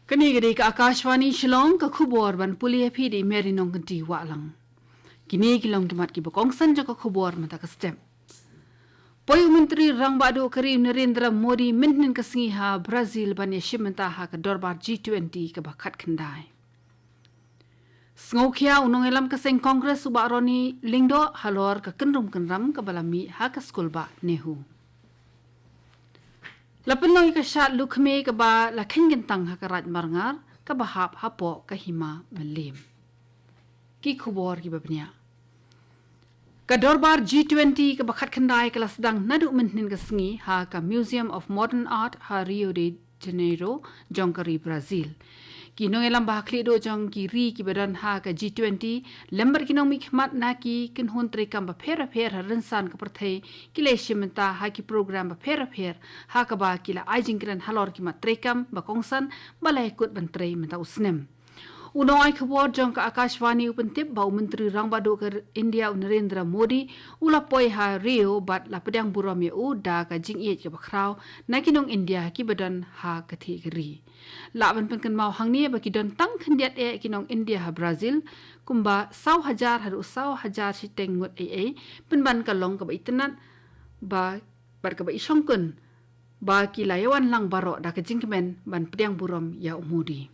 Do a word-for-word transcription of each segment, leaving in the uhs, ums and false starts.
Kane ka dei ka Akashvani Shillong, ka khubor ban pule ïa phi da i Mary Nongkynti Wahlang. Kine ki long ki mat kiba kongsan jong ka khubor mynta ka step. Poi u Myntri Rangbah Duh ka ri u Narendra Modi mynhynnin ka sngi ha Brazil ban ïashim bynta ha ka dorbar G twenty kaba khatkhyndai. Sngewkhia u nongïalam ka seng Congress u Bah Ronnie Lyngdoh halor ka kynrum kynram kaba la mih ha ka skulbah NEHU. La pynlong ïa ka shad lukmie kaba la kheiñ kyntang ha ka Raid Marngar kaba hap hapoh ka Hima Mylliem. Ki khubor kiba bniah. Ka dorbar G twenty kaba khatkhyndai ka la sdang naduh mynhynnin ka sngi ha ka Museum of Modern Art ha Rio de Janeiro jong ka ri Brazil. Ki nongïalam ba ha khlieh duh jong ki ri kiba don ha ka G twenty lem bad ki nongmihkhmat na ki kynhun treikam bapher bapher ha rynsan ka pyrthei ki la ïashim bynta ha ki program bapher bapher ha kaba ki la ai jingkren halor ki mat treikam ba kongsan ba la ïakut ban trei mynta u snem. U nongai khubor jong ka Akashvani u pyntip ba u Myntri Rangbah Duh ka India u Narendra Modi u la poi ha Rio bad la pdiang burom ïa u da ka jingïeit kaba khraw na ki nong India kiba don ha ka thih ka ri. Lah ban pynkynmaw hangne ba ki don tang khyndiat eh ki nong India ha Brazil, kumba saw hajar haduh saw hajar shiteng ngut ei ei, pynban ka long kaba itynnad ba bad kaba ishongkun ba ki la ïawan lang baroh da ka jingkmen ban pdiang burom ïa u Modi.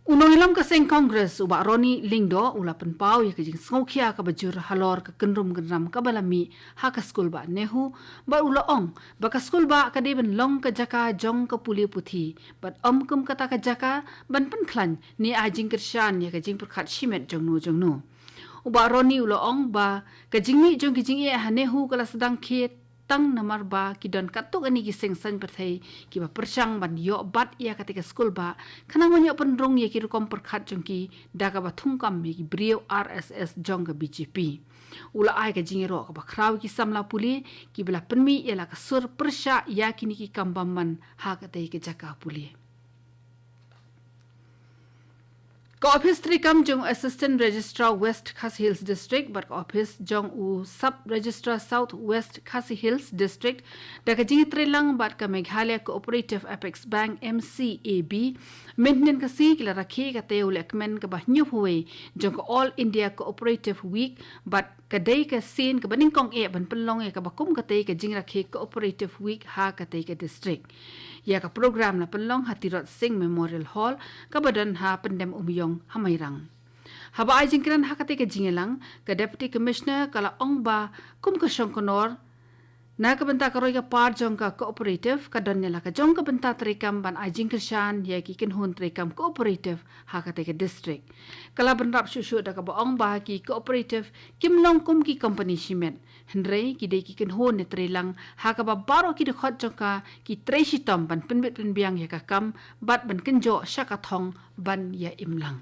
U nongïalam ka seng Congress u Bah Ronnie Lyngdoh u la pynpaw ïa ka jingsngewkhia kaba jur halor ka kynrum kynram kaba la mih ha ka skulbah NEHU, bad u la ong ba ka skulbah ka dei ban long ka jaka jong ka pule puthi bad ym kum kata ka jaka ban pynkhlaiñ ne ai jingkyrshan ïa ka jingpyrkhat shimet jongno jongno. U Bah Ronnie u la ong ba ka jingmih jong ki jingeh ha NEHU ka la sdang khie tang namar ba ki don katto katne ki seng saiñ pyrthei kiba pyrshang ban ïoh bat ïa kata ka skulbah khnang ban ïoh pynrung ïa ki rukom pyrkhat jong ki da kaba thungkam ïa ki briew R S S jong ka B J P. U la ai ka jingïaroh kaba khraw ïa ki samla pule kiba la pynmih ïa la ka sur pyrshah ïa kine ki kam bymman ha kata ka jaka pule. Ka ophis treikam jong u Assistant Registrar West Khasi Hills District bad ka ophis jong u Sub Registrar South West Khasi Hills District da ka jingïatreilang bad ka Meghalaya Cooperative Apex Bank, M C A B, mynhynnin ka sngi ki la rakhe ïa ka taïew lehkmen kaba hynñiewphew wei jong ka All India Cooperative Week bad ka dei ka sien kaba nyngkong eh ban pynlong ïa kaba kum katei ka jingrakhe Cooperative Week ha katei ka district. Ïa ka program la pynlong ha Tirot Sing Memorial Hall kaba don ha Pyndem Umiong ha Mairang. Haba ai jingkren ha katei ka jingïalang, ka Deputy Commissioner ka la ong ba kum ka shongknor na ka bynta ka roi ka par jong ka cooperative ka don ïa la ka jong ka bynta treikam ban ai jingkyrshan ïa ki kynhun treikam cooperative ha katei ka district. Ka la bynrap shuh shuh da kaba ong ba ki cooperative kim long kum ki company shimet, hynrei ki dei ki kynhun ne treilang ha kaba baroh ki dkhot jong ka ki trei shitom ban pynbit pynbiang ïa ka kam bad ban kynjoh sha ka thong ban ïa imlang.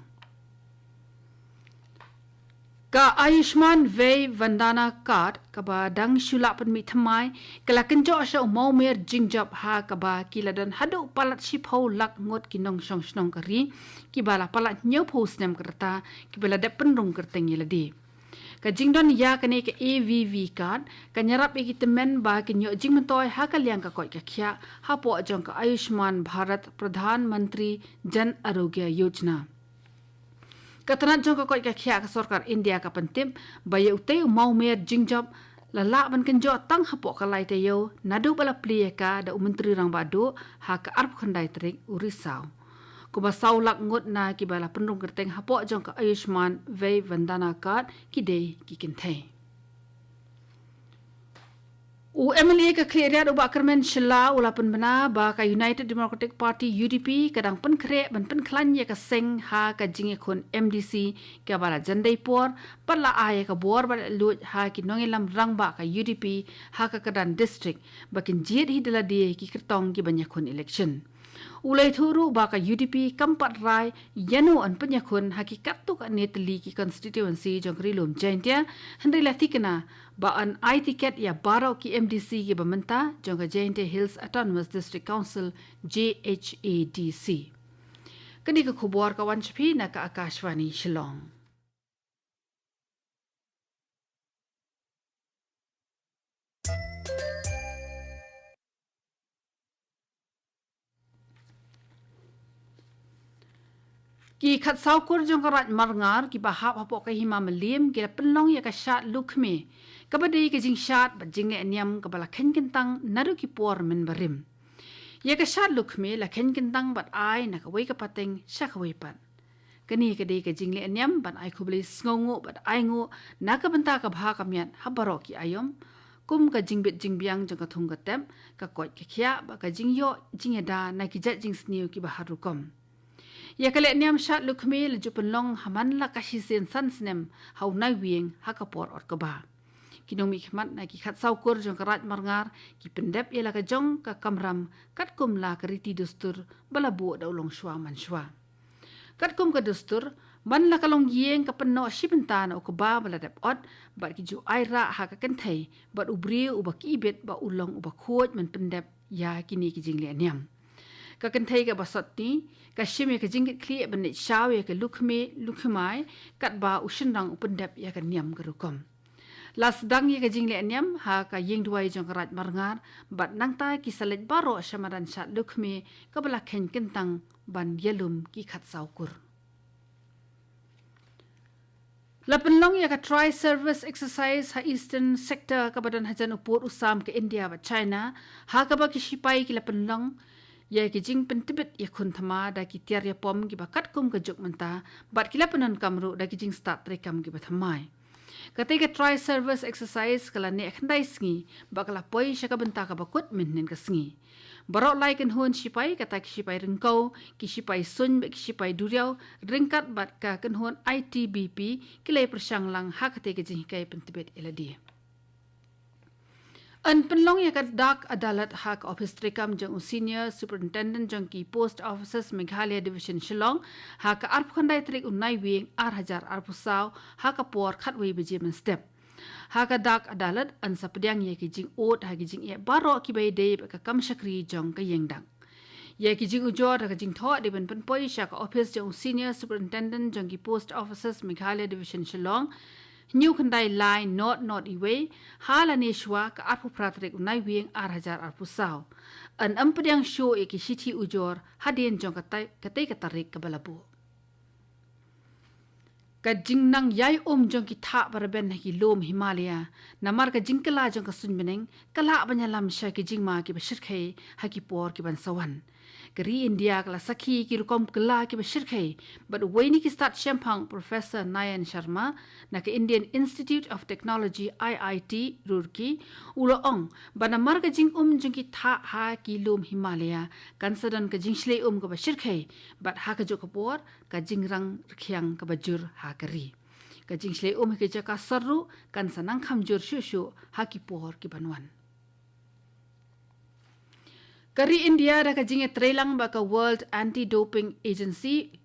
Ka Ayushman Vay Vandana Card kaba dang shu lah pynmih thymmai ka la kynjoh sha u mawmer jingjop ha kaba ki la don haduh palat shiphew lak ngut ki nongshong shnong ka ri kiba la palat hynñiewphew snem ka rta kiba la dep pynrung kyrteng ïa lade. Ka jingdon ïa kane ka A V V card kan ïarap ïa ki tymmen ba kin ïoh jingmyntoi ha ka liang ka koit ka khiah hapoh jong ka Ayushman Bharat Pradhan Mantri Jan Arogya Yojana. Ka tnat jong ka koit ka khiah ka sorkar India ka pyntip ba ïa utei u mawmer jingjop la lah ban kynjoh tang hapoh ka lai taïew naduh ba la plie ïa ka da u Myntri Rangbah Duh ha ka arphew khyndai tarik u Risaw. Kumba saw lak ngut na kiba la pynrung kyrteng hapoh jong ka Ayushman Vay Vandana Card ki dei ki kynthei. U M L A ka Khliehriat u Bah Kyrmen Shylla u la pynbna ba ka United Democratic Party, U D P, ka dang pynkhreh ban pynkhlaiñ ïa ka seng ha ka jingïakhun M D C kaba la jan dei por bad la ai ïa ka bor bad la luid ha ki nongïalam rangbah ka U D P ha ka kyrdan district ba kin jied hi da lade ki kyrtong ki ban ïakhun election. U la ïathuh ruh ba ka U D P kam pat rai ïano yn pynïakhun ha ki katto katne tylli ki constituency jong ka Ri Lum Jaintia, hynrei la thikna ba yn ai tiket ïa baroh ki M D C kiba mynta jong ka Jaintia Hills Autonomous District Council, J H A D C. Kane ka khubor ka wan sha phi na ka Akashvani Shillong. Ki khatsaw kur jong ka Raid Marngar kiba hap hapoh ka Hima Mylliem ki la pynlong ïa ka Shad Lukhme, kaba dei ka jingshad bad jingleh niam kaba la kheiñ kyntang naduh ki por mynbarim. Ïa ka Shad Lukhme la kheiñ kyntang bad ai na kawei ka pateng sha kawei pat. Kane ka dei ka jingleh niam ban ai khublei sngewnguh bad ainguh na ka bynta ka bha ka miat ha baroh ki aïom, kum ka jingbit jingbiang jong ka thung ka tep, ka koit ka khiah bad ka jingïoh jingïada na ki jait jingsniew kiba har rukom. Ïa ka leh niam Shad Lukhme la ju pynlong ha man la ka shisien san snem ha u Naiwieng ha ka por Ot Kba. Ki nongmihkhmat na ki khatsaw kur jong ka Raid Marngar ki pyndep ïa la ka jong ka kamram katkum la ka riti dustur ba la buh da u longshuwa mansuwa. Katkum ka dustur, man la ka longïing ka pynnoh shi bynta na u kba ba la dep ot, bad ki ju ai rah ha ka kynthei bad u briew uba ki ibit ba u long uba khuid ban pyndep ïa kine ki jingleh niam. Ka kynthei kaba sot ni ka shim ïa ka jingkitkhlieh ban leit shaw ïa ka Lukhme Lukhmai, katba u shynrang u pyndep ïa ka niam ka rukom. La sdang ïa ka jingleh niam ha ka ïing duwai jong ka Raid Marngar, bad nangta ki sa leit baroh sha madan Shad Lukhme kaba la kheiñ kyntang ban ïalum ki khatsaw kur. La pynlong ïa ka Tri Service Exercise ha Eastern Sector kaba don hajan u pud u sam ka India bad China, ha kaba ki shipai ki la pynlong ïa ki jingpyntbit ïakhun thma da ki tiar ïapom kiba katkum ka juk mynta, bad ki la pyndonkam ruh da ki jingstad treikam kiba thymmai. Katei ka Tri Service Exercise ka la neh khyndai sngi bad ka la poi sha ka bynta kaba kut mynhynnin ka sngi. Baroh lai kynhun shipai, kata ki shipai ryngkew, ki shipai suiñ bad ki shipai duriaw, ryngkat bad ka kynhun I T B P, ki la ïa pyrshang lang ha katei ka jinghikai pyntbit ïalade. Yn pynlong ïa ka dak adalat ha ka ophis treikam jong u Senior Superintendent jong ki Post Offices Meghalaya Division Shillong ha ka arphew khyndai tarik u Naiwieng ar hajar arphew saw, ha ka por khatwei baje mynstep. Ha ka dak adalat yn sa pdiang ïa ki jingud ha ki jingeh baroh kiba ïadei bad ka kam shakri jong ka ïing dak. Ïa ki jingujor ha ka jingthoh dei ban pynpoi sha ka ophis jong u Senior Superintendent jong ki Post Offices Meghalaya Division Shillong, hynñiew khyndai lai nod nod iwei, ha lane shuwa ka arphew phra tarik u Naiwieng ar hajar arphew saw. Yn ym pdiang shuh ïa ki shithi ujor hadien jong katei, katei ka tarik kaba la buh. Ka jingnang ïai um jong ki thah ba rben ha ki lum Himalaya namar ka jingkylla jong ka suiñ bneng ka lah ban ïalam sha ki jingma kiba shyrkhei ha ki por kiban sa wan. Ka ri India ka la sakhi ki rukom kylla kiba shyrkhei, bad uwei na ki stad shemphang Professor Nayan Sharma na ka Indian Institute of Technology, I I T, Roorkee, u la ong ba namar ka jingum jong ki thah ha ki lum Himalaya kan sa don ka jingshlei um kaba shyrkhei, bad ha kajuh ka por ka jingrang rkhiang kaba jur ha ka ri. Ka jingshlei um ha ki jaka sor ruh kan sa nang kham jur shuh shuh ha ki por kiban wan. Ka ri India da ka jingïatreilang bad ka World Anti-Doping Agency,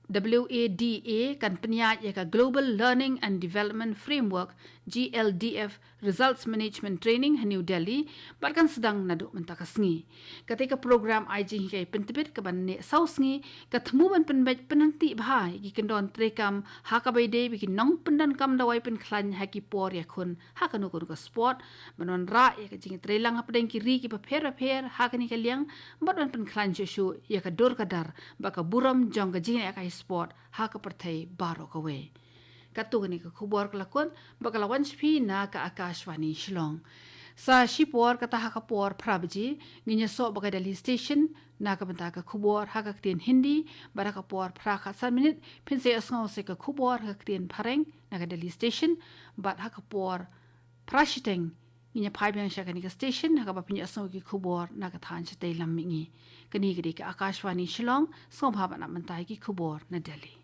W A D A, kan pynïaid ïa ka Global Learning and Development Framework, G L D F, Results Management Training ha New Delhi, bad kan sdang naduh mynta ka sngi. Katei ka program ai jinghikai pyntbit kaban neh saw sngi, ka thmu ban pynbeit pynryntih bha ïa ki kyndon treikam ha kaba ïadei bad ki nongpyndonkam dawai pynkhlaiñ ha ki por ïakhun ha kano kano ka sport, ban wanrah ïa ka jingïatreilang hapdeng ki ri kiba pher bapher ha kane ka liang, bad ban pynkhlaiñ shuh shuh ïa ka dur ka dar bad ka burom jong ka jinglehkai sport ha ka pyrthei baroh kawei. Katto kane ka khubor ka la kut bad ka la wan sha phi na ka Akashvani Shillong. Sa shipor kata ha ka por phra baje ngin ïasoh bad ka Delhi Station na ka bynta ka khubor ha ka ktien Hindi, bad ha ka por phra khatsan minit phin sa ïohsngew sa ka khubor ha ka ktien Phareng na ka Delhi Station, bad ha ka por phra shiteng ngin ïa phai biang sha kane ka station ha kaba phin ïohsngew ki khubor na ka thaiñ shatei lam mihngi. Kane ka dei ka Akashvani Shillong, sngewbha ban ap mynta ïa ki khubor na Delhi.